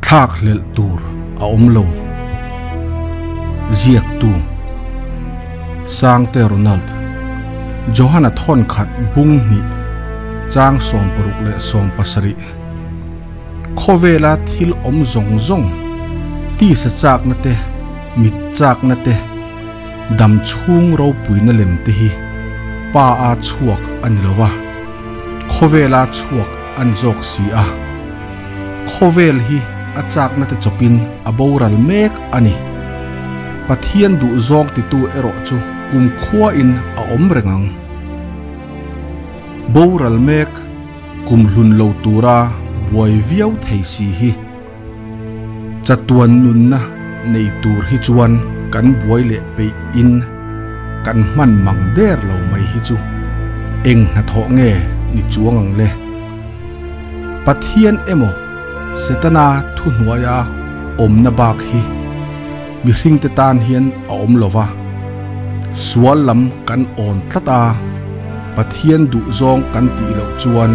Thlakhlelh tur a awm lo. Ziaktu, Sangte Ronald, Johana thawn khat bung hnih, chang 60 leh 70. Khawvela thil awm zawng zawng, tisa chakna te, mit chakna te, dam chhung ropuina lem te hi Pa a chhuak a ni lo va, khawvela chhuak a ni zawk si a. Khawvel hi a chakna te chawpin a boral mek a ni. Pathian duh zawng titu erawh chu kumkhuain a awm reng ang. Boral mek kum hlun lo tura buai viau thei si hi chatuan nunna nei tur hi chuan kan buai leh peih in kan hman mang der lo mai hi chu eng hnathawh nge ni chuang ang le? Pathian emaw Setana thuhnuaia awmna bak hi mihringte tan hian a awm lo va, sual lam kan awn tlat a, Pathian duhzawng kan tih loh chuan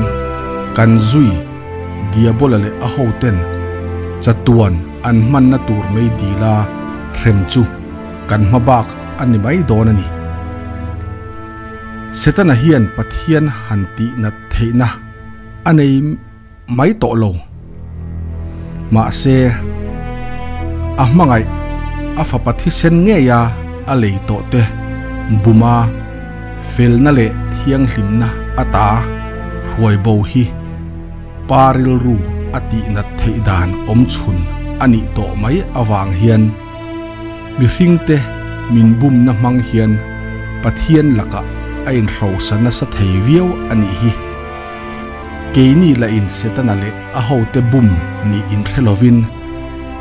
kan zui Diabola leh a hoten chatuan an hmanna tur mei dila hrem chu kan hma bak a ni mai dawn a ni. Setana hian Pathian han tih nat theihna a nei mai tawh lo. Mahse, a hmangaih a fapa thisen ngeia a lei tawh te buma felna leh thianghlimna ata hruai bo hi pa rilru a tih nat theih dan awm chhun a nih tawh mai avang hian mihringte min bumna hmang hian Pathian lakah a inhrosa nasa thei viau a nih hi. Keini la in Setana leh a hote bum nih inhre lovin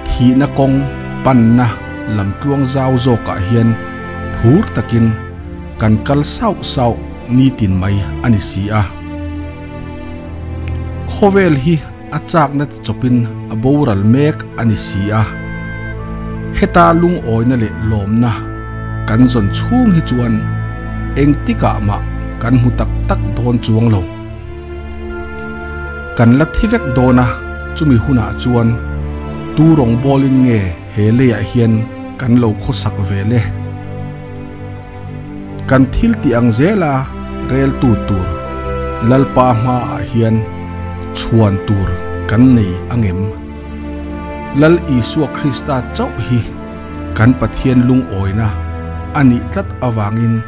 thihna kawng panna lamtluang zau zawkah hian phur takin kan kal sauh sauh nitin mai a ni si a. Khawvel hi a chakna ti chawpin a boral mek a ni si a. Heta lungawina leh lawmna kan zawn chhung hi chuan engtikah mah kan hmu tak tak dawn chuang lo. Kan la thi vek dawn a, chumi hunah chuan tu rawngbawlin nge he leiah hian kan lo khawsak ve le? Kan thil tih ang zela reltu tur Lalpa hmaah hian chhuan tur kan nei angem? Lal Isua Krista chauh hi kan Pathian lungawina a nih tlat avangin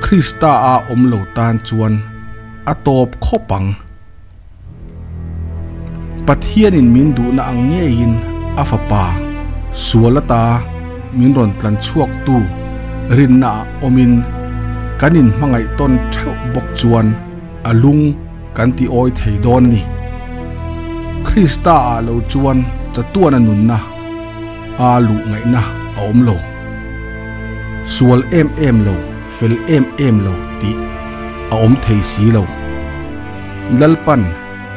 Krista-a awm lo tan chuan a tawp khawp ang. Pathianin min duhna ang ngeiin a Fapa sual ata min rawn tlan chhuaktu rinnaah awmin kan inhmangaih tawn theuh bawk chuan a lung kan ti awi thei dawn a ni. Krista-ah lo chuan chatuana nunna a luh ngaihna a awm lo. Sual em em lo, fel em em lo tih a awm thei si lo. Lalpan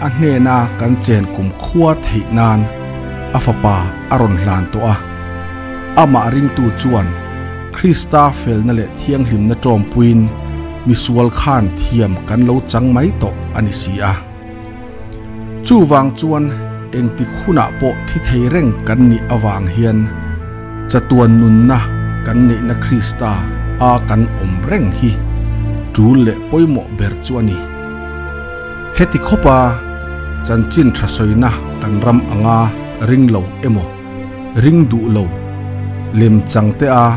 a hnena kan chen kum khua theih nan a Fapa a rawn hlan tawh a. Amah ringtu chuan Krista felna leh thianghlimna tawmpuiin misual khan thiam kan lo chang mai tawh a ni si a. Chuvang chuan engtik hunah pawh thi thei reng kan nih avang hian chatuan nunna kan neihna Krista a kan awm reng hi tul leh pawimawh ber chu a ni. Heti khawpa chanchin tha sawina kan ram anga ring lo emaw ring duh lo lem chang te a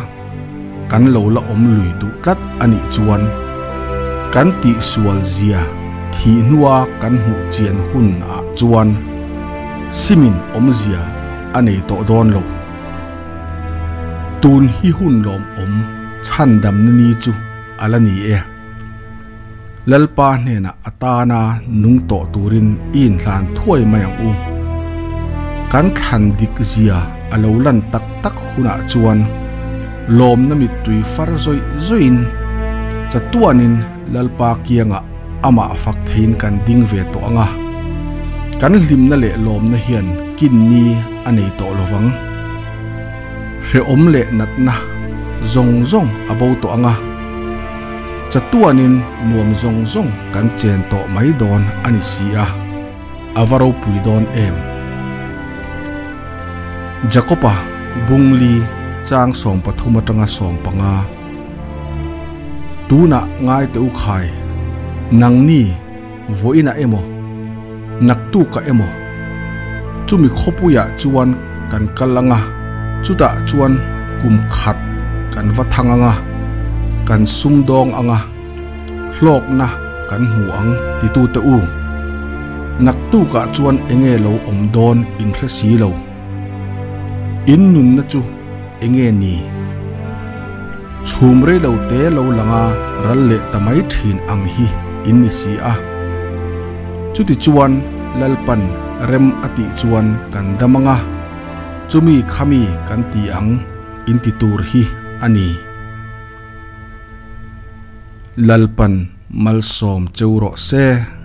kan lo la awm lui duh tlat a nih chuan kan tihsual zia thih hnua kan hmuh chian hun ah chuan simin awmzia a nei tawh dawn lo. Tun hi hun lawmawm chhandamna ni chu a la ni e. Lalpa hnenah a tana nung tawh turin i inhlan thuai mai ang u. Kan thlan dik zia a lo lan tak tak hunah chuan lawmna mittui far zawih zawihin chatuanin Lalpa kiangah amah fak theiin kan ding ve tawh ang a. Kan hlimna leh lawmna hian kinni a nei tawh lo vang. Hrehawm leh natna zawng zawng a bo tawh ang a, chatuanin nuam zawng zawng kan chen tawh mai dawn a ni si a, a va ropui dawn em? Jakoba bung li chang 13 atanga 15. Tunah ngai teh u khai, nangni vawiinah emaw, naktukah emaw, chumi khawpuiah chuan kan kal anga, chutah chuan kum khat kan va thang anga, kan sumdawng anga, hlawkna kan hmu ang titute u. Naktukah chuan enge lo awm dawn in hre si lo. In nunna chu enge ni? Chhum rei lo te lo langa ral leh ta mai thin ang hi in ni si a. Chutichuan Lalpan rem a tih chuan kan dam anga, chumi khami kan ti ang in ti tur hi a ni. Lalpan malsawm cheu rawh se.